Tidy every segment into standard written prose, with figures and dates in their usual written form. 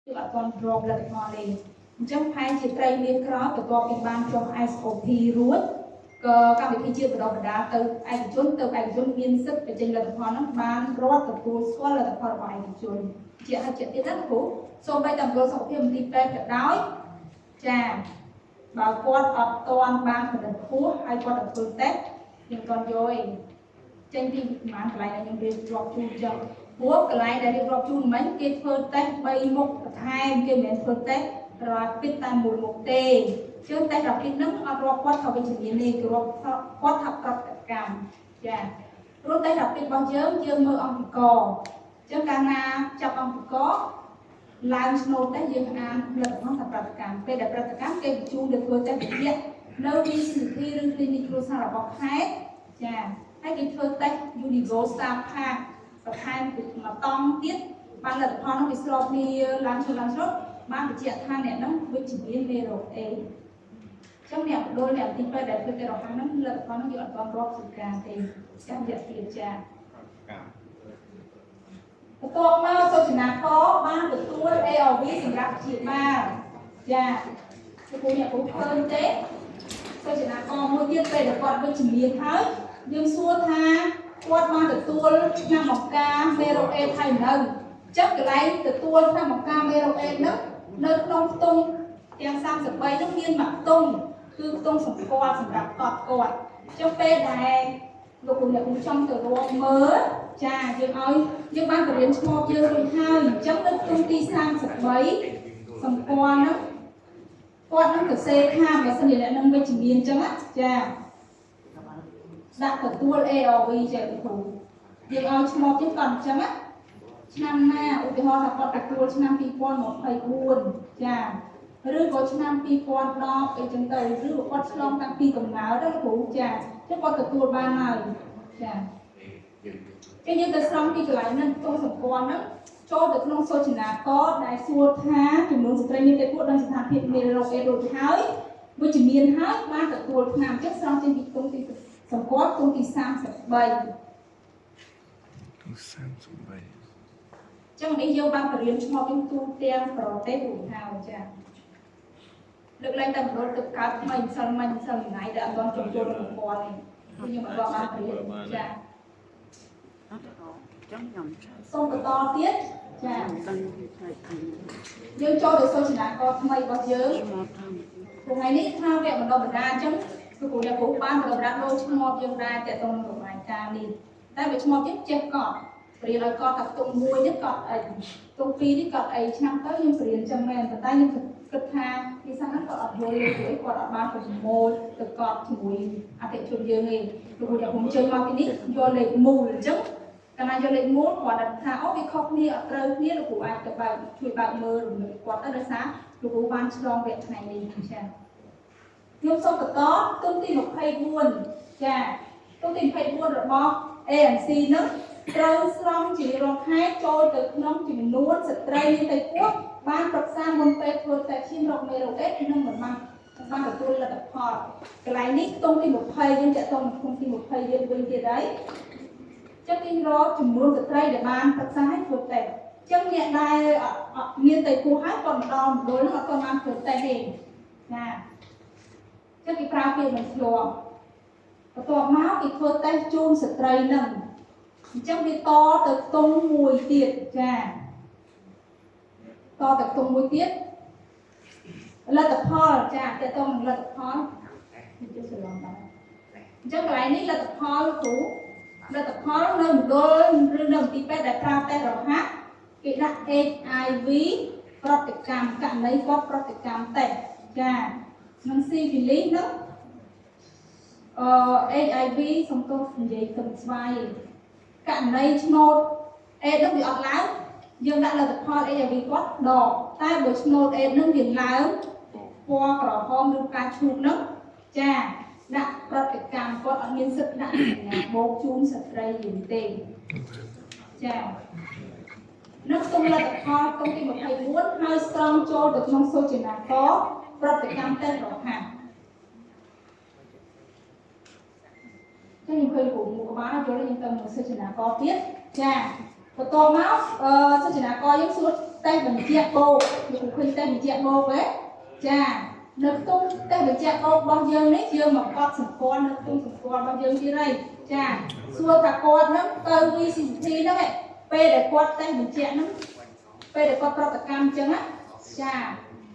គឺអត់ទាន់រាប់លទ្ធផលទេអញ្ចឹងផែនជាត្រីមាសក្រោយបន្ទាប់ពីបានចុះ SOP រួចក៏កម្មវិធីជាតិបណ្ដុះបណ្ដាលទៅឯកជនទៅឯកជនមានសិទ្ធិបញ្ចេញលទ្ធផលហ្នឹងបានរដ្ឋទទួលស្គាល់លទ្ធផលរបស់ឯកជនជាហើយជាទៀតណាគ្រូសូម្បីតែមណ្ឌលសុខភាពមន្ទីរពេទ្យក៏ដោយចាបើគាត់អត់ទាន់បានផលិតខួសហើយគាត់ទៅធ្វើតេស្តខ្ញុំអត់ទាន់យកទេចេញពីប្រហែលកន្លែងដែលខ្ញុំរៀបរាប់ជូនអញ្ចឹងព្រោះកន្លែងដែលរៀបរាប់ជូនមិញគេធ្វើតេស្ត3មុខបន្ថែមគេមិនមែនធ្វើតេស្ត rapid តែមួយមុខទេជឿតេស្ត rapid ហ្នឹងអត់រាប់គាត់ថាវិជ្ជមានទេគឺរាប់គាត់ថាប្រតិកម្មចាព្រោះតេស្ត rapid របស់យើងយើងមើលអង្គកអញ្ចឹងកាលណាចាប់អង្គកឡើងឆ្នូតទេយើងអានលទ្ធផលថាប្រតិកម្មពេលដែលប្រតិកម្មគេបញ្ជូនទៅធ្វើតេស្តវិទ្យានៅ VCT ឬ clinic គ្រួសាររបស់ខេត្តចាហើយគេធ្វើតេស្ត Unigo Star Pack បន្ថែមពីមួយតង់ទៀតបានលទ្ធផលនោះវាស្របគ្នាឡើងឈុតឡើងឈុតបានបញ្ជាក់ថាអ្នកហ្នឹងវិជ្ជមានមេរោគអេអញ្ចឹងអ្នកបដលអ្នកទីពេទ្យដែលធ្វើតេស្តរហ័សហ្នឹងលទ្ធផលហ្នឹងយើងអត់ទាន់រាប់សការទេចាំរយៈទៀតចា កម្ម បន្ទាប់មកសូចនាករបានទទួល ARV សម្រាប់ព្យាបាលចាលោកគ្រូអ្នកគ្រូឃើញទេសូចនាករមួយទៀតពេលដែលគាត់វិជ្ជមានហើយយើងសួរថាគាត់បានទទួលថ្នាំបង្ការមេរោគអេដហើយនៅចឹងកន្លែងទទួលថ្នាំបង្ការមេរោគអេដហ្នឹងនៅក្នុងខ្ទង់ទាំង33នោះមានមួយខ្ទង់គឺខ្ទង់សម្គាល់សម្រាប់កត់គាត់ចឹងពេលដែលលោកគ្រូអ្នកគ្រូចង់ទៅរាប់មើលចាយើងឲ្យយើងបានបរៀនឈ្មោះយើងរួចហើយអញ្ចឹងនៅខ្ទង់ទី33សម្គាល់ហ្នឹងគាត់នឹងសរសេរថាបើសិនជាអ្នកនឹងវិជ្ជមានអញ្ចឹងណាចាដាក់ទទួល ARV ចេះលោកគ្រូយើងឲ្យឈ្មោះយើងគាត់អញ្ចឹងណាឆ្នាំណាឧទាហរណ៍ថាគាត់ទទួលឆ្នាំ2024ចាឬក៏ឆ្នាំ2010អីចឹងទៅឬក៏គាត់ឆ្លងតាំងពីកំណើតដល់លោកគ្រូចាអញ្ចឹងគាត់ទទួលបានហើយចាចឹងយើងទៅស្រង់ពីកន្លែងហ្នឹងទងសម្ព័ន្ធហ្នឹងចូលទៅក្នុងសូចនាករដែលសួរថាចំនួនស្ត្រីមានផ្ទៃពោះនិងស្ថានភាពមេរោគអេដរួចហើយវិជ្ជមានហើយបានទទួលថ្នាំអញ្ចឹងស្រង់ចេញពីទងទីសម្គាល់ទងទី33 33 ចឹងនេះយើងបានបរៀនឈ្មោះយើងទូទាំងប្រទេសរួចហើយចាលើកលែងតែមណ្ឌលទឹកកើតថ្មីម្សិលមិញម្សិលថ្ងៃដែលអត់ទាន់ចុះចូលក្នុងប្រព័ន្ធនេះគឺខ្ញុំអត់បានបរៀនចា ចឹងខ្ញុំ សូមបន្តទៀតចា ដឹងផ្នែកខាង យើងចូលទៅសូចនាករថ្មីរបស់យើង មកតាម ថ្ងៃនេះថាវគ្គបណ្ដុះបណ្ដាលអញ្ចឹងគឺគ្រូអ្នកគ្រូបានបណ្ដុះបណ្ដាលដូរឈ្មោះយើងដែរតើតើនឹងរបាយការណ៍នេះតែបើឈ្មោះយើងចេះកត់បរៀនឲ្យកត់តែខ្ទង់1នេះកត់អីខ្ទង់2នេះកត់អីឆ្នាំទៅខ្ញុំបរៀនចឹងមែនប៉ុន្តែខ្ញុំគិតថាភាសាហ្នឹងគាត់អត់យល់ទេព្រោះគាត់អត់បានប្រមូលទៅកត់ជាមួយអតិថិជនយើងទេគ្រូអ្នកគ្រូជើញមកទីនេះយកលេខមូលអញ្ចឹងកាលណាយកលេខមូលគាត់ថាអូវាខុសគ្នាអត់ត្រូវគ្នាលោកគ្រូអាចទៅបើកជួយបើកមើលរំលឹកគាត់ទៅដោយសារលោកគ្រូបានឆ្លងវគ្គថ្ងៃនេះចាខ្ញុំសូមបន្តទុំទី24ចាទុំទី24របស់ ANC នឹងត្រូវស្រង់ជារងខែចូលទៅក្នុងចំនួនស្ត្រីមានផ្ទៃពោះបានប្រឹក្សាមុនពេលធ្វើតេស្តឈាមរកមេរោគអេដនិងមិនបានបានទទួលលទ្ធផលកន្លែងនេះខ្ទង់ទី20យើងតាក់ទងនឹងខ្ទង់ទី20យើងវិញទៀតហើយចឹងគេរកចំនួនស្ត្រីដែលបានប្រឹក្សាឲ្យធ្វើតេស្តចឹងអ្នកដែលអត់មានផ្ទៃពោះហើយគាត់មកដល់មណ្ឌលហ្នឹងអត់ទាន់បានធ្វើតេស្តទេចាចឹងគេប្រើពាក្យមិនធ្លាប់បន្ទាប់មកគេធ្វើតេស្តជូនស្ត្រីហ្នឹងអញ្ចឹងវាតទៅខ្ទង់មួយទៀតចាតទៅខ្ទង់មួយទៀតលទ្ធផលចាតទៅនឹងលទ្ធផលនេះជិះច្រឡំដែរអញ្ចឹងកន្លែងនេះលទ្ធផលគ្រូលទ្ធផលនៅមណ្ឌលឬនៅមន្ទីរពេទ្យដែលប្រើតេស្តរហ័សគេដាក់ HIV ប្រតិកម្មករណីគាត់ប្រតិកម្មតេស្តចានិងស៊ីហ្វីលីសហ្នឹងអឺ HIV សំទោសនិយាយទៅស្វាយករណីឆ្នូតអេដហ្នឹងវាអត់ឡើងយើងដាក់លទ្ធផល HIV គាត់ដកតែបើឆ្នូតអេដហ្នឹងវាឡើងពណ៌ក្រហមឬផ្កាឈូកហ្នឹងចាដាក់ប្រតិកម្មគាត់អត់មានសិទ្ធិដាក់សញ្ញាបូកជូនស្ត្រីយើងទេចានៅក្នុងលទ្ធផលក្នុងទី24ហើយស្រង់ចូលទៅក្នុងសូចនាករប្រតិកម្មតេស្តរហ័សចឹងខ្ញុំឃើញគ្រូមួក្បាលយល់ខ្ញុំទៅមកសូចនាករទៀតចាបន្តមកអឺសូចនាករយើងសួរ តេស្តបញ្ជាក់បូកលោកឃើញតេស្តបញ្ជាក់បូកទេចានៅខ្ទង់តេស្តបញ្ជាក់បូករបស់យើងនេះយើងមកកត់សម្គាល់នៅខ្ទង់សម្គាល់របស់យើងទៀតហើយចាសួរថាគាត់ហ្នឹងទៅ VCT ហ្នឹងឯងពេលដែលគាត់តេស្តបញ្ជាក់ហ្នឹងពេលដែលគាត់ប្រតិកម្មអញ្ចឹងណាចា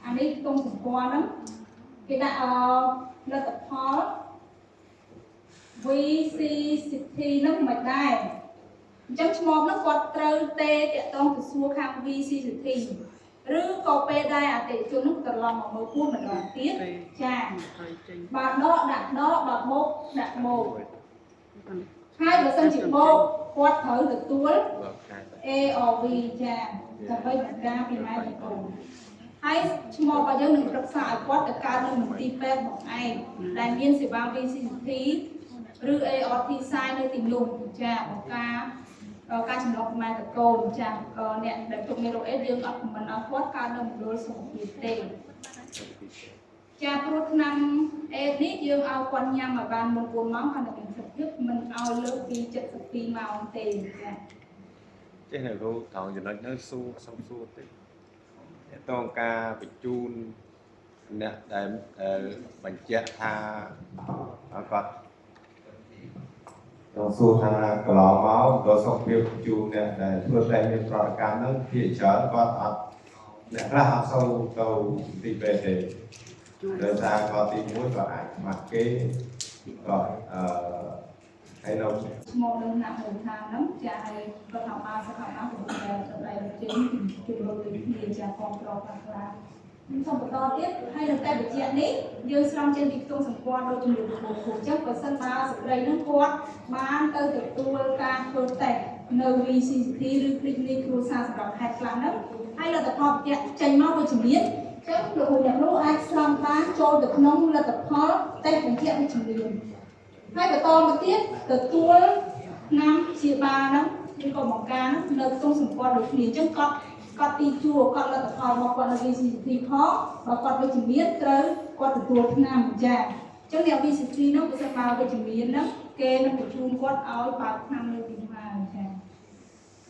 អានេះខ្ទង់សម្គាល់ហ្នឹងគេដាក់អលទ្ធផល VCCT ហ្នឹងមិនដែរអញ្ចឹងឈ្មោះហ្នឹងគាត់ត្រូវទេតាក់ទងទៅសួរខាង VCCT ឬក៏ពេលដែលអតិថិជនហ្នឹងត្រឡប់មកមើលពោះម្ដងទៀតចាបើដកដាក់ដកបើបូកដាក់បូកហើយបើសិនជាបូកគាត់ត្រូវទទួល ARV ចាដើម្បីបង្ការពីម៉ែពីកូនហើយឈ្មោះរបស់យើងនឹងប្រឹក្សាឲ្យគាត់ទៅកើតនៅមន្ទីរពេទ្យរបស់ឯងដែលមានសេវា VCT ឬ ART ផ្សាយនៅទីនោះចាបង្ការការចម្លងពីម៉ែទៅកូនចាអ្នកដែលទុកមេរោគអេដយើងអត់មិនឲ្យគាត់កើតនៅមណ្ឌលសុខភាពទេចាព្រោះថ្នាំអេដនេះយើងឲ្យគាត់ញ៉ាំឲ្យបានមុន4ម៉ោងហើយនៅមានសុខភាពមិនឲ្យលើសពី72ម៉ោងទេចា ចេះនៅគ្រូត្រង់ចំណុចហ្នឹងសួរសុំសួរតិចតើតងការបញ្ជូនអ្នកដែលដែលបញ្ជាក់ថាគាត់ចង់សួរថាកន្លងមកដល់សុខភាពបញ្ជូនអ្នកដែលធ្វើតែមានប្រតិកម្មហ្នឹងភាគច្រើនគាត់អត់អ្នកខ្លះអត់សូវទៅទីពេទ្យទេដោយសារគាត់ទីមួយគាត់អាចខ្មាស់គេគាត់អឺហើយនៅ ឈ្មោះនឹងណាក់មូលដ្ឋានហ្នឹងចាឲ្យរដ្ឋាភិបាលសុខាភិបាលកំពុងតែដៃជើងជួយរកដូចគ្នាចាគ្រប់គ្រងខ្លះខ្លះខ្ញុំសូមបន្តទៀតហើយនៅតែបញ្ជាក់នេះយើងស្រង់ចេញពីខ្ទង់សម្គាល់ដូចជំរាបលោកគ្រូអញ្ចឹងបើសិនបើស្ត្រីហ្នឹងគាត់បានទៅទទួលការធ្វើតេស្តនៅ VCCT ឬ clinic គ្រួសារសម្រាប់ខេត្តខ្លះហ្នឹងហើយលទ្ធផលបញ្ជាក់ចេញមកវិជ្ជមានអញ្ចឹងលោកគ្រូអ្នកគ្រូអាចស្រង់បានចូលទៅក្នុងលទ្ធផលតេស្តបញ្ជាក់វិជ្ជមានហើយបន្តមកទៀតទទួលថ្នាំព្យាបាលហ្នឹងឬក៏បង្ការហ្នឹងនៅក្នុងសម្ព័ន្ធដូចគ្នាអញ្ចឹងគាត់គាត់ទីជួរគាត់លទ្ធផលរបស់គាត់នៅ VCT ផងបើគាត់វិជ្ជមានត្រូវគាត់ទទួលថ្នាំចាអញ្ចឹងអ្នក VCT ហ្នឹងបើសិនបើវិជ្ជមានហ្នឹងគេនឹងបញ្ជូនគាត់ឲ្យបើកថ្នាំលើទីហើយចា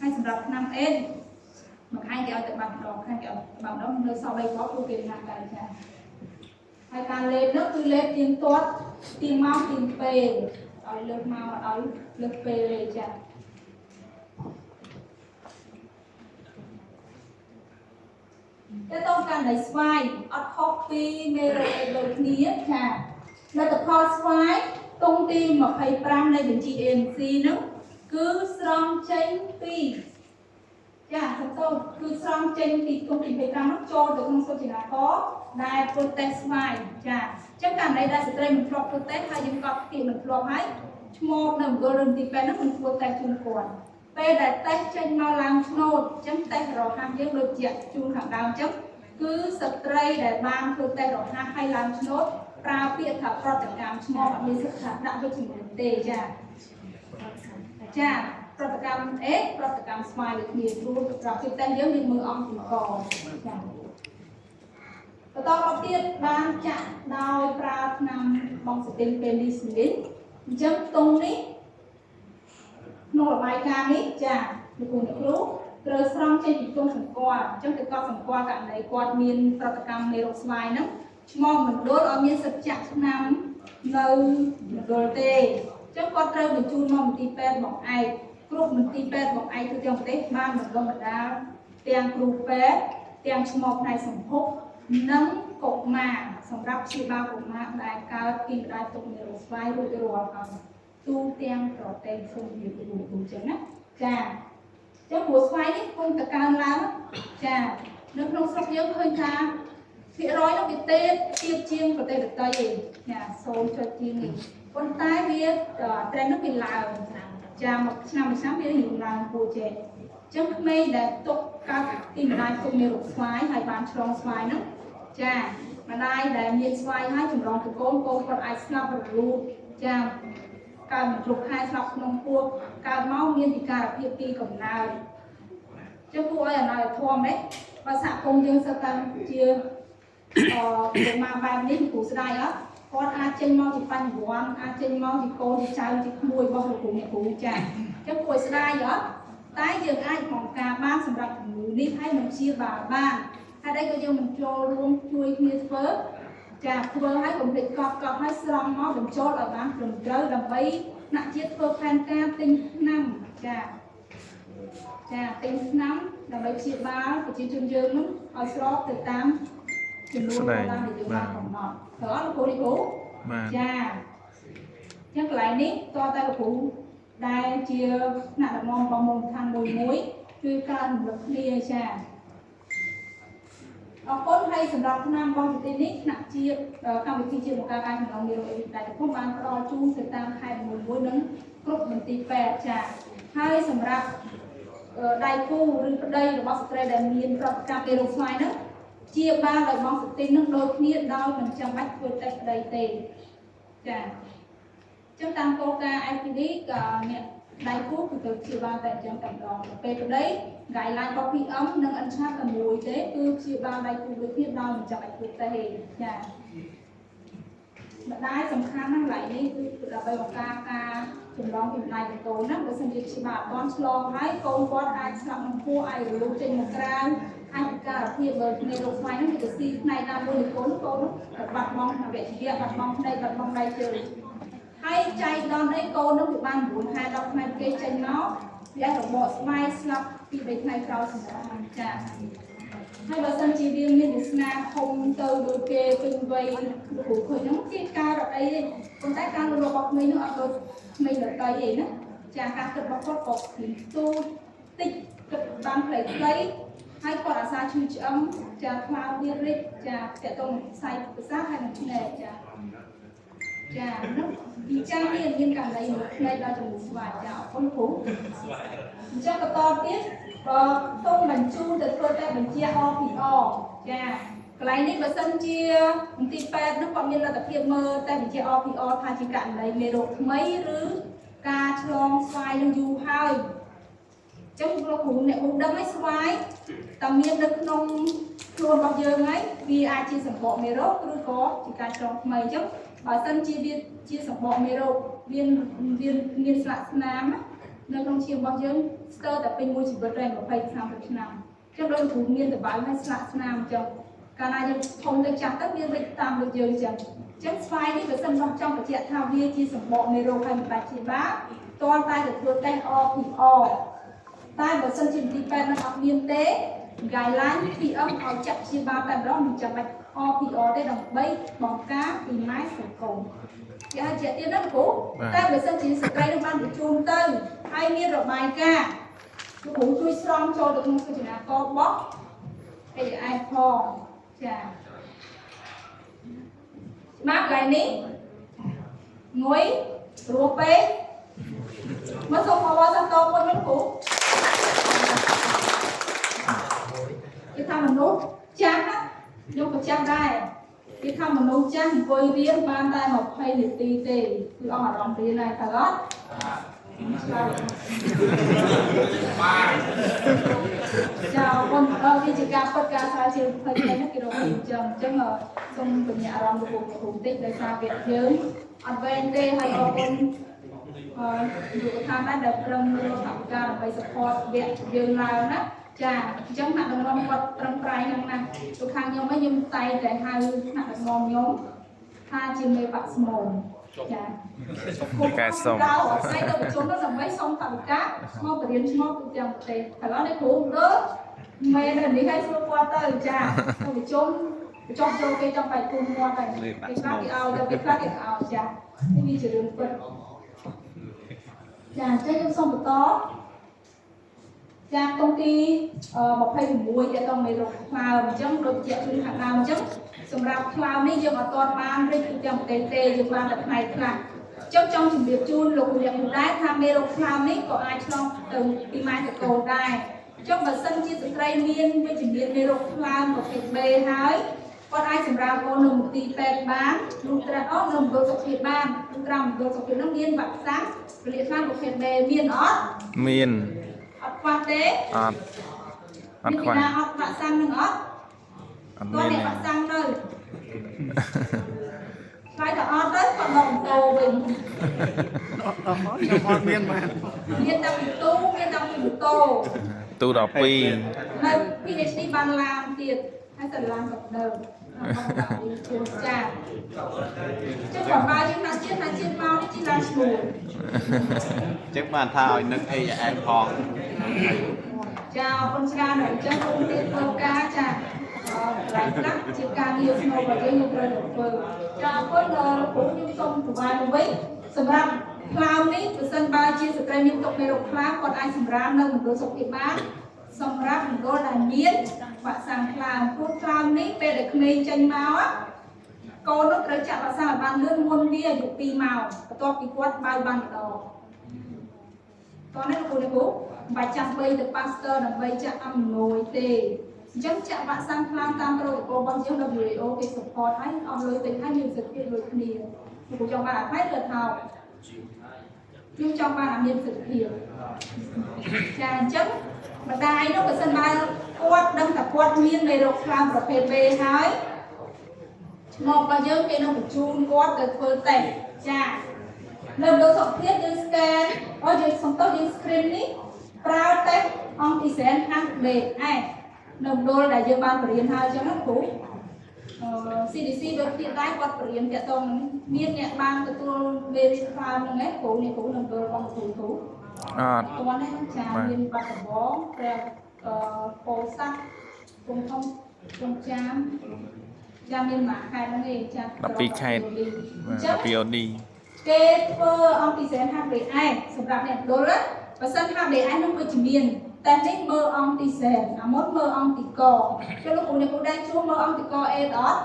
ហើយសម្រាប់ថ្នាំអេដមួយខែគេឲ្យតែបាត់ម្ដងខែគេឲ្យបាត់ម្ដងនៅសល់3គ្រាប់គឺគេណាស់ដែរចាហើយការលេបនោះគឺលេបទៀងទាត់ទៀងម៉ោងទៀងពេលឲ្យលើកមកឲ្យលើកពេលទេចាតើតោះករណីស្វាយអត់ខុសពីមេរោគអេដដូចគ្នាចាលទ្ធផលស្វាយតុងទី25នៃបញ្ជី ANC ហ្នឹងគឺស្រង់ចេញពីចាសំទោសគឺស្រង់ចេញពីទុំទី25នោះចូលទៅក្នុងសូចនាករដែលធ្វើតេស្តស្វាយចាអញ្ចឹងករណីដែលស្ត្រីមិនធ្លាប់ធ្វើតេស្តហើយយើងកត់ទីមិនធ្លាប់ហើយឈ្មោះនៅមណ្ឌលរឿងទីពេទ្យហ្នឹងមិនធ្វើតេស្តជូនគាត់ពេលដែលតេស្តចេញមកឡើងឆ្នោតអញ្ចឹងតេស្តរហ័សយើងដូចជាជូនខាងដើមអញ្ចឹងគឺស្ត្រីដែលបានធ្វើតេស្តរហ័សហើយឡើងឆ្នោតប្រើពាក្យថាប្រតិកម្មឈ្មោះអត់មានសិទ្ធិថាដាក់វិជ្ជមានទេចាចាប្រតិកម្មអេប្រតិកម្មស្វាយដូចគ្នាព្រោះប្រតិកម្មយើងមានមើលអង្គពីកចាបន្តមកទៀតបានចាក់ដោយប្រើថ្នាំបងស្ទីនពេនីស៊ីលីនអញ្ចឹងតុងនេះក្នុងរបាយការណ៍នេះចាលោកគ្រូអ្នកគ្រូត្រូវស្រង់ចេញពីទុំសម្គាល់អញ្ចឹងទៅកត់សម្គាល់ករណីគាត់មានប្រតិកម្មមេរោគស្វាយហ្នឹងឈ្មោះមណ្ឌលអត់មានសិទ្ធិចាក់ថ្នាំនៅមណ្ឌលទេអញ្ចឹងគាត់ត្រូវបញ្ជូនមកមន្ទីរពេទ្យបង្អែកគ្រប់មន្ទីរពេទ្យបង្អែកទូទាំងប្រទេសបានបណ្ដុះបណ្ដាលទាំងគ្រូពេទ្យទាំងឈ្មោះផ្នែកសម្ភពនិងកុមារសម្រាប់ព្យាបាលកុមារដែលកើតពីម្ដាយទុកមេរោគស្វាយរួចរាល់ហើយទូទាំងប្រទេសសូមជម្រាបលោកគ្រូអញ្ចឹងណាចាអញ្ចឹងព្រោះស្វាយនេះកំពុងតែកើនឡើងចានៅក្នុងស្រុកយើងឃើញថាភាគរយនោះវាទេទៀបជាងប្រទេសដទៃឯងចា0ចុចជាងនេះប៉ុន្តែវាត្រែននោះវាឡើងចាមួយឆ្នាំមួយឆ្នាំវារៀងឡើងពូចេះអញ្ចឹងក្មេងដែលទុកកើតទីម្ដាយទុកមេរោគស្វាយហើយបានឆ្លងស្វាយហ្នឹងចាម្ដាយដែលមានស្វាយហើយចម្រងទៅកូនកូនគាត់អាចស្លាប់រលូតចាកើតមិនគ្រប់ខែស្លាប់ក្នុងពោះកើតមកមានពិការភាពពីកំណើតចឹងគួរឲ្យអាណិតធម៌ទេបើសហគមន៍យើងសិតតែជាអឺមកបែបនេះគ្រូស្ដាយអត់គាត់អាចចេញមកជាបញ្ញវន្តអាចចេញមកជាកូនជាចៅជាក្មួយរបស់លោកគ្រូអ្នកគ្រូចាចឹងគួរឲ្យស្ដាយអត់ តែយើងអាចបង្ការបានសម្រាប់ជំងឺនេះហើយនឹងព្យាបាលបានហើយអីក៏យើងមិនចូលរួមជួយគ្នាធ្វើចាធ្វើឲ្យកុំភ្លេចកប់កប់ឲ្យស្រង់មកបញ្ចូលឲ្យបានត្រឹមត្រូវដើម្បីថ្នាក់ជាតិធ្វើផែនការទិញថ្នាំចាចាទិញថ្នាំដើម្បីព្យាបាលប្រជាជនយើងនោះឲ្យស្របទៅតាមចំនួនតាមដែលយើងបានកំណត់ត្រូវអត់លោកគ្រូនេះគ្រូ បាទ ចាចឹងកន្លែងនេះតើតែលោកគ្រូដែលជាថ្នាក់ដឹកនាំរបស់មូលដ្ឋានមួយមួយគឺការរំលឹកគ្នាចាអរគុណហើយសម្រាប់ឆ្នាំរបស់ប្រទេសនេះថ្នាក់ជាតិកម្មវិធីជាតិបង្ការការចម្លងមេរោគអេវីតែកំពុងបានផ្ដល់ជូនទៅតាមខេត្តមួយមួយនិងគ្រប់មន្ទីរពេទ្យចាហើយសម្រាប់ដៃគូឬប្តីរបស់ស្ត្រីដែលមានប្រតិកម្មមេរោគស្វាយហ្នឹងជាបានដោយបងសតិននឹងដូចគ្នាដោយមិនចាំបាច់ធ្វើតេស្តប្តីទេចាចឹងតាមគោលការណ៍ IPD ក៏អ្នកដៃគូគឺទៅព្យាបាលតែអញ្ចឹងតែម្ដងពេលប្តី guideline របស់ PM និង NCHAP តែមួយទេគឺព្យាបាលដៃគូដូចគ្នាដោយមិនចាំបាច់ធ្វើតេស្តទេចាម្ដាយសំខាន់ណាស់កន្លែងនេះគឺដើម្បីបង្ការការចម្លងពីម្ដាយទៅកូនណាបើសិនជាព្យាបាលអត់ទាន់ឆ្លងហើយកូនគាត់អាចស្លាប់នឹងពោះអាចរលូតចេញមកក្រៅអាចពិការភាពបើគ្នារោគស្វ័យហ្នឹងវាទៅស៊ីផ្នែកណាមួយនៃកូនកូននោះបាត់បង់អវយវៈបាត់បង់ភ្នែកបាត់បង់ដៃជើងហើយចៃដន្យអីកូននោះវាបាន9ខែ10ថ្ងៃគេចេញមកវាអាចរបកស្បែកស្លាប់ពី3ថ្ងៃក្រោយសម្រាប់ចាហើយបើសិនជាវាមានវាសនាធំទៅដូចគេពេញវ័យលោកគ្រូឃើញហ្នឹងគេការអត់អីទេប៉ុន្តែការលូតលាស់របស់ក្មេងនោះអត់ដូចក្មេងដទៃទេណាចាការគិតរបស់គាត់ក៏ពីទូតិចគិតបានខ្លីៗហើយគាត់អាសាឈឺឆ្អឹងចាខ្លោវារិចចាតកតងខ្សែប្រសាទហើយនឹងឆ្នែកចាចានោះពីចាមានមានករណីមួយភ្នែកដល់ជំងឺស្វាយចាអរគុណគ្រូអញ្ចឹងបន្តទៀតបើសូមបញ្ជូនទៅធ្វើតែបញ្ជា RPR ចាកន្លែងនេះបើសិនជាមន្ទីរពេទ្យនោះគាត់មានលទ្ធភាពមើលតែបញ្ជា RPR ថាជាករណីមេរោគថ្មីឬការឆ្លងស្វាយនឹងយូរហើយអញ្ចឹងលោកគ្រូអ្នកគ្រូដឹងហើយស្វាយតើមាននៅក្នុងខ្លួនរបស់យើងហើយវាអាចជាសម្បកមេរោគឬក៏ជាការឆ្លងថ្មីអញ្ចឹងបើសិនជាវាជាសម្បកមេរោគវាវាមានស្លាកស្នាមនៅក្នុងឈាមរបស់យើងស្ទើរតែពេញមួយជីវិតហើយ20 30ឆ្នាំអញ្ចឹងដូចគ្រូមានតបៅហើយស្លាកស្នាមអញ្ចឹងកាលណាយើងធំទៅចាស់ទៅវារិចតាមដូចយើងអញ្ចឹងអញ្ចឹងស្វាយនេះបើសិនចង់បញ្ជាក់ថាវាជាសម្បកមេរោគហើយមិនបាច់ជាបាតើតែទៅធ្វើតេស្ត RPR តែបើសិនជាមន្ទីរពេទ្យនឹងអត់មានទេ guideline PM ឲ្យចាក់ព្យាបាលតែម្ដងមិនចាំបាច់ RPR ទេដើម្បីបង្ការពីម៉ែទៅកូនគេឲ្យជាទៀតណាលោកគ្រូតែបើសិនជាស្ត្រីនឹងបានបញ្ជូនទៅហើយមានរបាយការណ៍លោកគ្រូជួយស្រង់ចូលទៅក្នុងសូចនាកររបស់ AI ផងចាច្បាស់កន្លែងនេះងុយរស់ពេកមកសូមអបអរសាទរមួយមិនគ្រូគេថាមនុស្សចាស់ណាខ្ញុំក៏ចាស់ដែរគេថាមនុស្សចាស់អង្គុយរៀនបានតែ20នាទីទេគឺអស់អារម្មណ៍រៀនហើយតើអត់ឆ្លើយចាអរគុណអរវាជាការពិតការស្រាវជ្រាវ20ថ្ងៃនេះគេរកឃើញអញ្ចឹងអញ្ចឹងសូមបញ្ញអារម្មណ៍លោកគ្រូបន្តិចដោយសារវគ្គយើងអត់វែងទេហើយអរគុណអឺលោកថាដែរដែលប្រឹងរកថវិកាដើម្បី support វគ្គយើងឡើងណាចាអញ្ចឹងថ្នាក់ដឹកនាំគាត់ប្រឹងប្រែងហ្នឹងណាលោកខាងខ្ញុំហ្នឹងខ្ញុំតែងតែហៅថ្នាក់ដឹកនាំខ្ញុំថាជាមេបាក់ស្មងចា កែសុំ ដល់ស្អីទៅប្រជុំនោះដើម្បីសុំថវិកាមកបរៀនឈ្មោះទូទាំងប្រទេសឥឡូវនេះគ្រូមើលមែននេះឲ្យសួរគាត់ទៅចាទៅប្រជុំបញ្ចុះចូលគេចង់បែកគុំគាត់ហើយគេខ្លះគេឲ្យទៅគេខ្លះគេឲ្យចានេះវាជារឿងពិតចាអញ្ចឹងខ្ញុំសូមបន្តចាតុងទី26តទៅមេរោគខ្លើមអញ្ចឹងដូចជាជូនខាងដើមអញ្ចឹងសម្រាប់ខ្លើមនេះយើងអត់ទាន់បានរីកទូទាំងប្រទេសទេយើងបានតែផ្នែកខ្លះចង់ចង់ជម្រាបជូនលោកអ្នកគ្រូដែរថាមេរោគខ្លើមនេះក៏អាចឆ្លងទៅពីម៉ែទៅកូនដែរចុះបើសិនជាស្ត្រីមានវិជ្ជមានមេរោគខ្លើមប្រភេទ B ហើយគាត់អាចសម្រាប់កូននៅមន្ទីរពេទ្យបានលុះត្រាអូនៅមណ្ឌលសុខភាពបានលុះត្រាមណ្ឌលសុខភាពនោះមានវ៉ាក់សាំងរលាកខ្លើមប្រភេទ B មានអត់ មាន អត់ខ្វះទេ អត់អត់ខ្វះ មានណាអត់វ៉ាក់សាំងនឹងអត់ អត់មាន គាត់អ្នកវ៉ាក់សាំងនៅ ឆ្លើយថាអត់ទៅគាត់ដកម៉ូតូវិញ ខ្ញុំអត់មានបាន មានតាំងពីទូមានតាំងពីម៉ូតូ ទូ12 នៅ PhD បានឡានទៀតហើយសិនឡានក៏ដើមចាចឹងបើបើយើងថាជាតិថាជាតិមកនេះជាឡានឈ្នួល អញ្ចឹងបានថាឲ្យនឹក AIS ផង ចាអរគុណច្រើនហើយអញ្ចឹងគុំទៀតធ្វើការចាកន្លែងខ្លះជាការងារស្នូលរបស់យើងយើងត្រូវតែធ្វើចាអរគុណដល់លោកគ្រូខ្ញុំសូមថ្វាយមកវិញសម្រាប់ថ្លើមនេះប្រសិនបើជាស្ត្រីមានទុកមេរោគថ្លើមគាត់អាចសម្រាមនៅមណ្ឌលសុខភាពបានសម្រាប់មណ្ឌលដែលមានវ៉ាក់សាំងថ្លើមព្រោះថ្លើមនេះពេលដែលក្មេងចេញមកកូននោះត្រូវចាក់វ៉ាក់សាំងឲ្យបានលឿនមុនវាអាយុ2ម៉ោងបន្ទាប់ពីគាត់បើបានម្ដងតោះនេះលោកគ្រូអ្នកគ្រូមិនបាច់ចាំបីទៅប៉ាស្ទ័រដើម្បីចាក់អំណួយទេអញ្ចឹងចាក់វ៉ាក់សាំងថ្លើមតាមប្រូតូកូលរបស់យើង WHO គេ support ហើយអស់លុយតិចហើយមានសិទ្ធិភាពដូចគ្នាលោកគ្រូចង់បានអាថ្លៃឬថោកខ្ញុំចង់បានអាមានសិទ្ធិភាពចាអញ្ចឹងម្ដាយនោះបើសិនបើគាត់ដឹងថាគាត់មានមេរោគថ្លើមប្រភេទ B ហើយឆ្មោះរបស់យើងគេនឹងបញ្ជូនគាត់ទៅធ្វើតេស្តចានៅមណ្ឌលសុខភាពយើង scan អូយើងសំទោសយើង screen នេះប្រើតេស្តអង់ទីសែន HDS នៅមណ្ឌលដែលយើងបានបរៀនហើយអញ្ចឹងណាគ្រូអឺ CDC ដូចគ្នាដែរគាត់បរៀនតាក់ទងនឹងមានអ្នកបានទទួលមេរៀនថ្លើមហ្នឹងឯងគ្រូនេះគ្រូនៅមណ្ឌលរបស់គ្រូគ្រូ អត់ គាត់ណាចាមានបាត់ដំបងព្រះអឺពោធិ៍សាត់កំពង់ធំកំពង់ចាមចាមានមួយខេត្តហ្នឹងឯងចា 12ខេត្ត អញ្ចឹង 12 OD គេធ្វើអង្គពិសេស HDS សម្រាប់អ្នកមណ្ឌលណាបើសិន HDS នោះវិជ្ជមានតែនេះមើលអង្គទីសេនអាមុនមើលអង្គទីកចុះលោកគ្រូអ្នកគ្រូដែរជួមើលអង្គទីកអេតអត់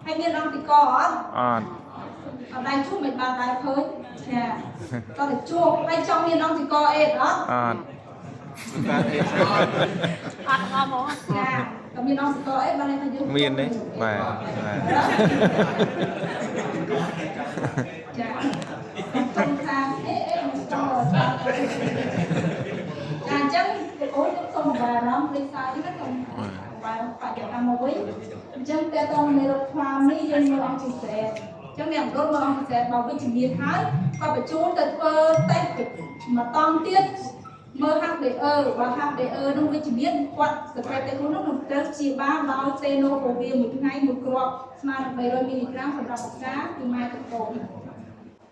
ហើយមានអង្គទីកអត់ អត់ អត់ដែរជួមិនបានដែរឃើញចាតោះតែជួហើយចង់មានអង្គទីកអេតអត់ អត់ អត់អស់ហ្មង ចាតែមានអង្គទីកអេបានន័យថាយើង មានទេបាទបាទ ចាសុំថាអេអេមិនចង់ចាអញ្ចឹងលោកអូនខ្ញុំសូមបារម្ភលេខសាយនេះណាសូមបារម្ភបច្ចុប្បន្នមកវិញអញ្ចឹងតើតងមេរោគថ្លើមនេះយើងមើលអង្គពិសេសអញ្ចឹងអ្នកមណ្ឌលមើលអង្គពិសេសបើវិជ្ជមានហើយក៏បញ្ជូនទៅធ្វើតេស្តមួយតង់ទៀតមើល HDE បើ HDE នោះវិជ្ជមានគាត់ស្ត្រីតែខ្លួននោះនឹងត្រូវព្យាបាលដោយតេណូកូវីមួយថ្ងៃមួយគ្រាប់ស្មើនឹង300មីលីក្រាមសម្រាប់ប្រការពីម៉ែទៅកូន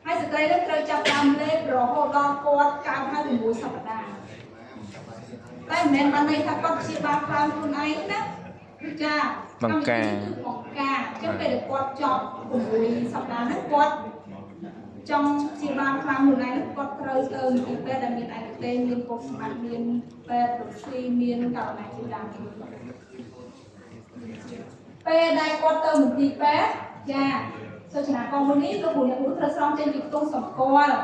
ហើយស្ត្រីនោះត្រូវចាប់ដើមលេបរហូតដល់គាត់កើហើយ6សប្តាហ៍តែមិនមែនបានន័យថាគាត់ព្យាបាលខ្លាំងខ្លួនឯងណាចា បង្ការ គឺបង្ការអញ្ចឹងពេលដែលគាត់ចប់6សប្តាហ៍ហ្នឹងគាត់ចង់ព្យាបាលខ្លាំងខ្លួនឯងហ្នឹងគាត់ត្រូវទៅមន្ទីរពេទ្យដែលមានឯកទេសមានកុស្មាមានពេទ្យរុស្ស៊ីមានករណីជាដើមពេលដែលគាត់ទៅមន្ទីរពេទ្យចាសូចនាករមួយនេះលោកគ្រូអ្នកគ្រូត្រូវស្រង់ចេញពីខ្ទង់សម្គាល់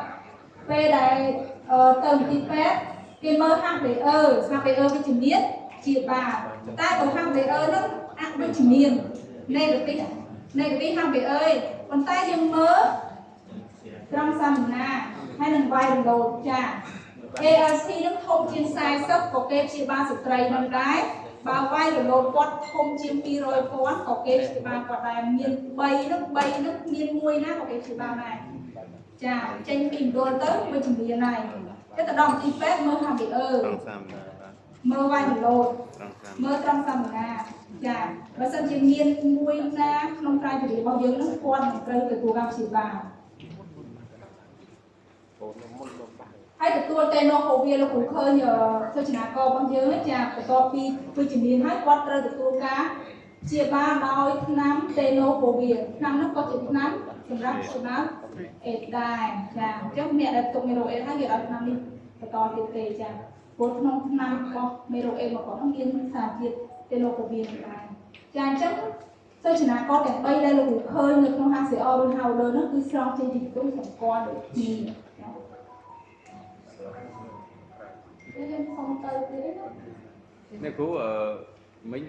ពេលដែលទៅមន្ទីរពេទ្យគេមើល HDE HDE វិជ្ជមានជាបាលតែបើ HDE ហ្នឹងអវិជ្ជមាន negative negative HDE ឯងប៉ុន្តែយើងមើលត្រង់សាមណាហើយនឹងវាយរំលោភចា ALT នឹងធំជាង40ក៏គេព្យាបាលស្ត្រីនឹងដែរបើវាយរលោគាត់ធំជាង200ពាន់ក៏គេព្យាបាលគាត់ដែរមាន3នឹង3នឹងមានមួយណាក៏គេព្យាបាលដែរចាចេញពីមណ្ឌលទៅមួយជំនាញហើយទៅទៅដល់ទីពេទ្យមើល HBE ត្រង់សាមណាបាទ មើលវាយរលោត ត្រង់សាម មើលត្រង់សាមណាចាបើសិនជាមានមួយណាក្នុងក្រៃពរិរបស់យើងនឹងគាត់នឹងត្រូវទទួលការព្យាបាលហើយទទួលតេណូកូវីលោកគ្រូឃើញសូចនាកររបស់យើងចាបន្ទាប់ពីវិជ្ជមានហើយគាត់ត្រូវទទួលការព្យាបាលដោយថ្នាំតេណូកូវីថ្នាំនោះក៏ជាថ្នាំសម្រាប់ព្យាបាលអេដដែរចាអញ្ចឹងអ្នកដែលទុកមេរោគអេដហើយគេឲ្យថ្នាំនេះបន្តទៀតទេចាព្រោះក្នុងថ្នាំរបស់មេរោគអេដរបស់គាត់នោះមានសារជាតិតេណូកូវីនឹងដែរចាអញ្ចឹងសូចនាករទាំង3ដែលលោកគ្រូឃើញនៅក្នុង HCR ឬ Howler នោះគឺស្រង់ចេញពីទុំសម្គាល់ដូចគ្នាចាខ្ញុំសុំទៅទៀតណា អ្នកគ្រូអឺមិញ